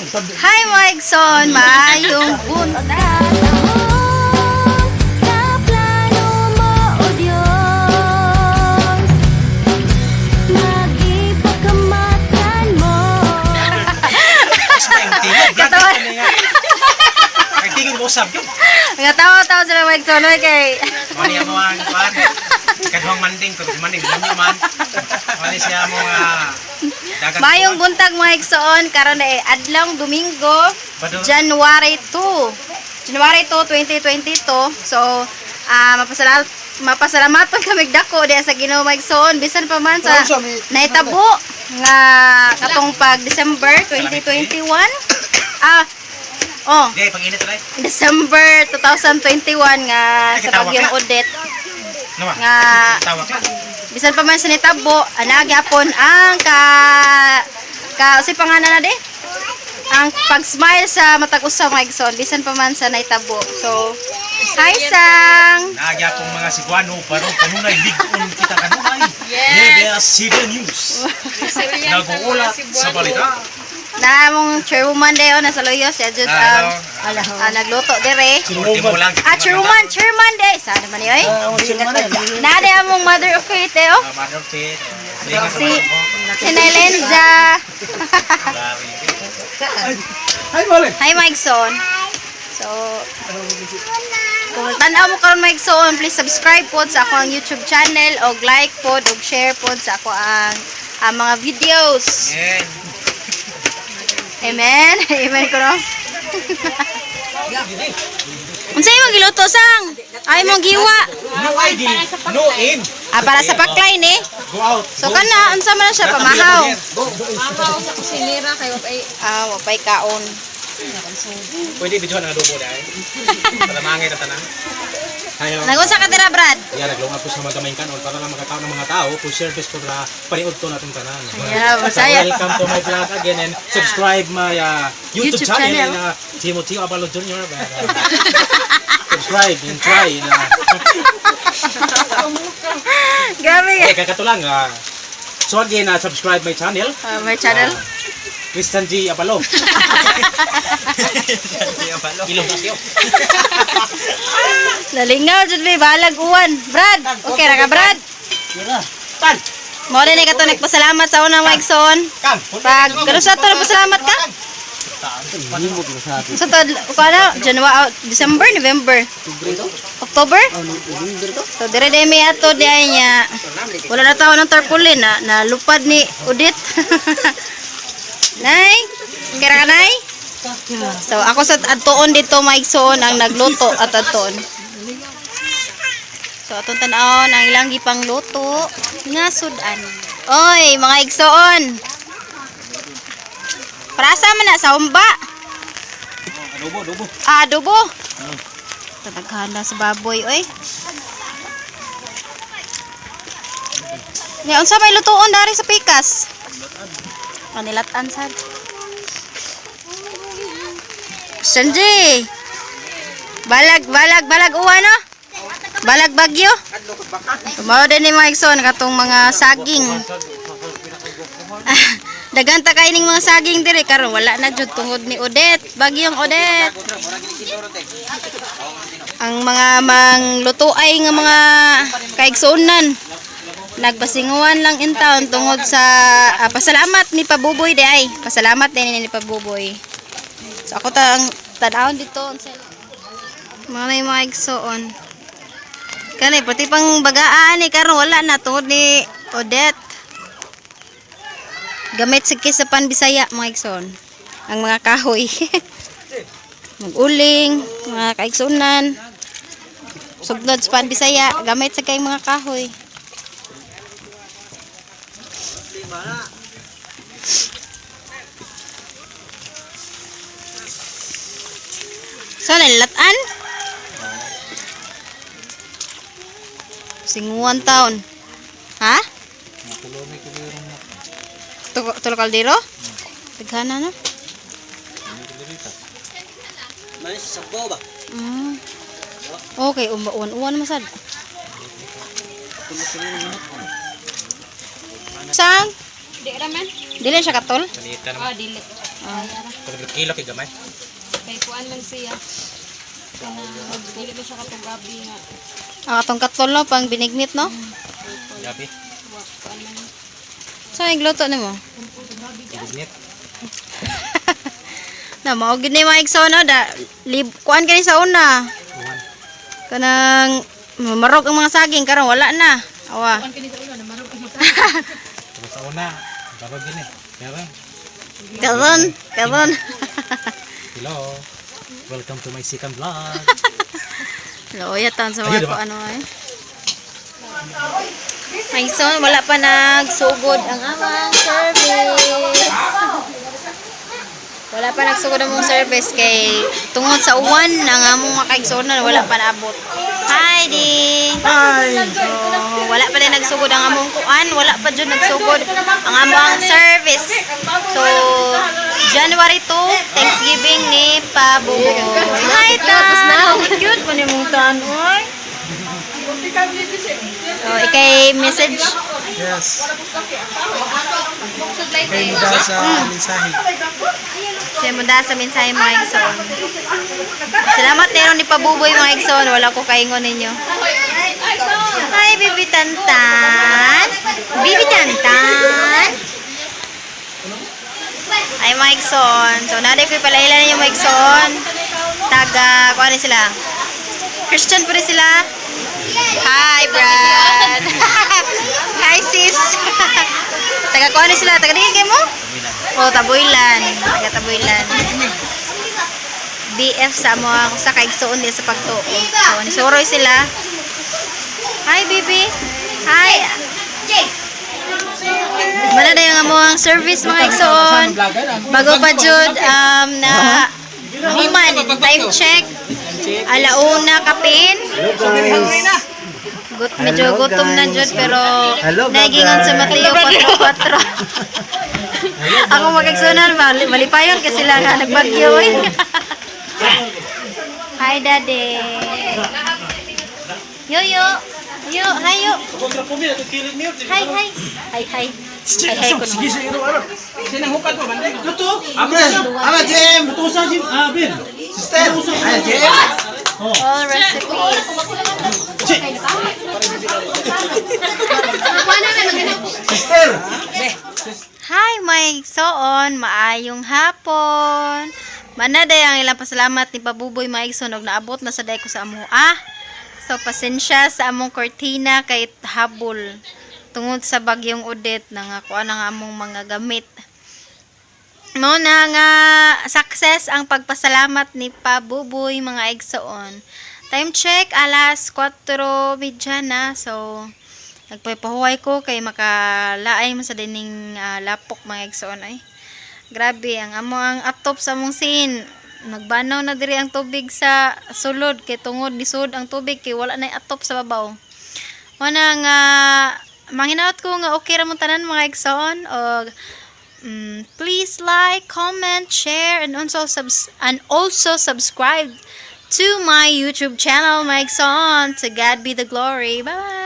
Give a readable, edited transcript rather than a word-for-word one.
Hi, mga igsoon! Maayong buntag! Sa plano mo, O Diyos, Nag-ipakamatan mo. Katawa. Kay tingin ko usab yun. Nagatawa-tawa sila, mga igsoon. Oy, kay Mani ang mga kuan. Kaduhang manding pero manding manyo man. Mani siya mo nga dagat. Maayong buntag, mga igsoon. Karon ay adlong Domingo, January 2. January 2, 2022. So, mapasalamatan kami dako diha sa Ginoo, mga igsoon, bisan pa man sa nahitabo nga katong pag December 2021. Oh, Di pag init ray. December 2021 nga sa bagyong Odette Nawa. nga Tawa ka. bisan pa man sa nitabo, ana gyapon ang ka ka si pangalan na di ang pag-smile sa matag usa, mga igsoon, bisan pa man sa naitabo. So hi, sang. Nagya kong mga Cebuano barong kanunay lig-on kita kanunay. Yes. CB News. Nag-uulat sa balita. Na among chairwoman dayon nasa loyo siya jud ang nagluto dire. Ultimo lang. Chairwoman, chairman day sa naman ni oy. Na di among mother of faith eh, oh. Mother of faith. Si si Nelenza. Hi, Malen. Hi, Mike Son. So, kung tanaw mo karon, Mike Son, please subscribe pod sa ako ang YouTube channel og like pod og share pod sa ako ang mga videos. Yeah. Amen. Amen ko no. Unsa imong giluto, sang? Ay mong giwa. No ID, no in. Para sa paklay ni. Go out. So kana unsa man na siya pamahaw? Mamaw sa kusinera kay wag ay Wa pay kaon. Pwede video ng adobo dahil. Para mangay na tanan. Hayo. Nagunsa ka dira, Brad? Yeah, naglungag ko sa mga gamay kanon para lang makatao ng mga tao kung service ko na paniud to natong tanan. Yeah, So, masaya. welcome to my vlog again and subscribe my YouTube, YouTube channel. channel, Timothy Abalo Jr. Subscribe and try. And, Grabe. okay, kakatulang. So again, subscribe my channel, My channel. Christian G. Abalo. Ilong tasyo. Nalingaw jud mi balag uwan. Brad, okay ra ka, Brad? Tan! Mo ni kato nagpasalamat sa unang Mike-son. Kang! Pag pero sa to nagpasalamat ka? Sa to kuno January, December, November, October? So dire day mi ato di ay niya. Wala na tawo ng tarpaulin na nalupad ni Udit. Nay, kira ka, nay? So ako sa adtuon dito, Mike-son, ang nagluto at adtuon. So atong tan-awon ang ilang gipangluto nga sudan. Oy, mga igsoon. Prasa man na sa humba. Adobo, adobo. Adobo. Tataghala sa baboy, oy. Nya unsa may lutuon dari sa pikas? Kanilatan sad. Sanji. Balag, balag, balag uwa no? Balag bagyo. Tumaw din ni mga igsoon katong mga saging. Dagan ta kay ning mga saging dire karon wala na jud tungod ni Odette. Bagyong Odette. Ang mga manglutuay nga mga kaigsuonan nagpasinguan lang in town tungod sa pasalamat ni Pabuboy di ay. Pasalamat din ni Pabuboy. So ako ta ang tan-awon dito unsa mga na yung mga igsoon. Kani pati pang bagaan ni karon wala na tungod ni Odette. Gamit sa kisa pan Bisaya, mga igsoon. Ang mga kahoy. Mag-uling, mga kaigsunan. Sugnod sa pan Bisaya, gamit sa kay mga kahoy. So, nilatan? Singuan town. Ha? Tulo kaldero? Taghana no? Okay, uwan-uwan masad. Sang? Di ra man. Dili siya katol? Salita naman. Dili. Pag kilo kay gamay. Kay kuan man siya. Kana dili ba siya katong gabi nga Ang atong katol no, pang binignit no. Gabi. wa kuan man. So ang gluto nimo? Bignit. Na mao gid ni mga igsoon no, da lib kuan kani sa una. Kanang marog ang mga saging karon wala na. Awa. Kuan kini sa ulo na marog ang Tapos sa una, barog din eh. Meron. Karon, karon. Hello. Welcome to my second vlog. Loya tan sa Ayun, mga diba? kuan ano ay. Ay, so, wala pa nagsugod ang amang service. Wala pa nagsugod ang among service kay tungod sa uwan ang among mga kaigsuonan wala pa naabot. Hi, Ding! Hi! So, wala pa din nagsugod ang among kuan, wala pa jud nagsugod ang among service. So, January 2, Thanksgiving ni Pabuboy. Hi, ta! Cute mo ni mong tan, oy. So, ikay message. Yes. Kay mo daw sa mensahe. Siya mo da sa mensahe mga igsoon. Salamat meron ni Pabuboy mga igsoon. Wala ko kaingon ninyo. Hi, Bibi Tantan. Bibi Tantan. Ay, mga igsoon. So, naday ko ipalaila ninyo mga igsoon. Taga, kuha sila. Christian po rin sila. Hi, Brad. Hi, sis. Taga kuha sila. Taga dingin kayo mo? Oh, Taboylan. Taga Taboylan. BF sa mga sa kaigsoon din sa pagtuo. So, nisuroy sila. Hi, baby. Hi. Wala na yung among service mga igsoon. Bago pa jud na human time check. Alauna kapin. Hello guys. Gut, medyo Hello, gutom na guys. jud pero Hello, naigingon sa guys. Mateo 4-4. Ako magigsunan, malipayon kasi sila nga nagbagyo eh. Hi, Daddy. Yo, yo. Yo, hi, yo. Hi, hi. Hi, hi. Hi, hi, kuno. Amen. Ama Jim. Sister. Ay, Jim. All recipes. Sister. Hi, my soon. Maayong hapon. Manaday ang ilang pasalamat ni Pabuboy Maigson og naabot na sa day ko sa amo. Ah, so pasensya sa among kortina kay habol. Tungod sa bagyong Odette nangakuha na nga among mga gamit. Mo na nga success ang pagpasalamat ni Pabuboy mga igsoon. Time check alas 4:30 na. So nagpapahuway ko kay makalaay man sa dining lapok mga igsoon ay. Grabe ang amo ang atop sa among sin. Nagbanaw na diri ang tubig sa sulod kay tungod nisud ang tubig kay wala nay atop sa babaw. Wala nga manginaot ko nga okay ra mong tanan mga igsoon og please like, comment, share and also subscribe to my YouTube channel, mga igsoon. To God be the glory. Bye bye.